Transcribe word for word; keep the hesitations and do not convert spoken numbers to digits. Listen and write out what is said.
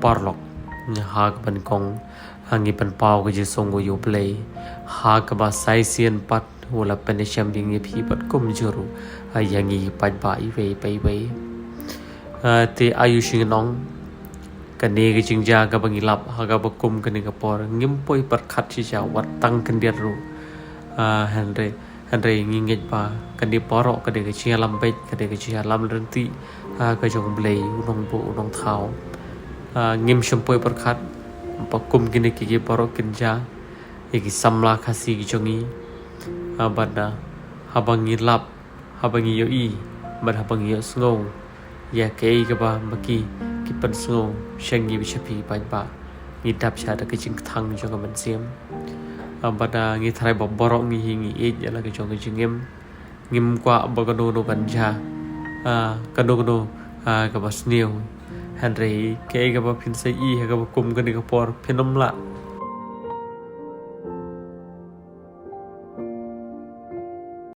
paralok, ha kaba nyngkong, ha, ngi pynpaw ka jingsngew ïa U Blei, ha kaba sa shisien pat u la pynshem ïa ngi phi pat kumjuh ruh, ha, ïa ngi paidbah iwei pa iwei. Ha, te aiu shu ngin ong, kane ka jingjia kaba ngi lap ha kaba kum kane ka por, ngim poi pyrkhat shisha wat tang khyndiat ruh. Ha, hynrei, hynrei ngi ngeit ba kane baroh ka dei ka jingïalam beit, ka dei ka jingïalam ryntih, ha, ka jong U Blei, U Nongbuh U Nongthaw. Ha, ngim shym poi pyrkhat ba kum kine ki, ki baroh kin jia ïa ki samla Khasi ki jong ngi. Ha, bad, ha, haba ngi lap, haba ngi ïohi, bad haba ngi ïohsngew ïa kaei kaba ma ki, ki pynsngew sha ngi bad sha phi paidbah, ngi dap sha da ka jingkthang jong ka mynsiem. Ha, bad, ha, ngi tharai ba baroh ngi hi ngi ïeit ïa la ka jong ka jingim. Ngim kwah ba kano kano kan jia, ha, kano kano, ha, kaba sniew. Hynrei kaei kaba phin sa ïohi ha kaba kum kane ka por phin ym lah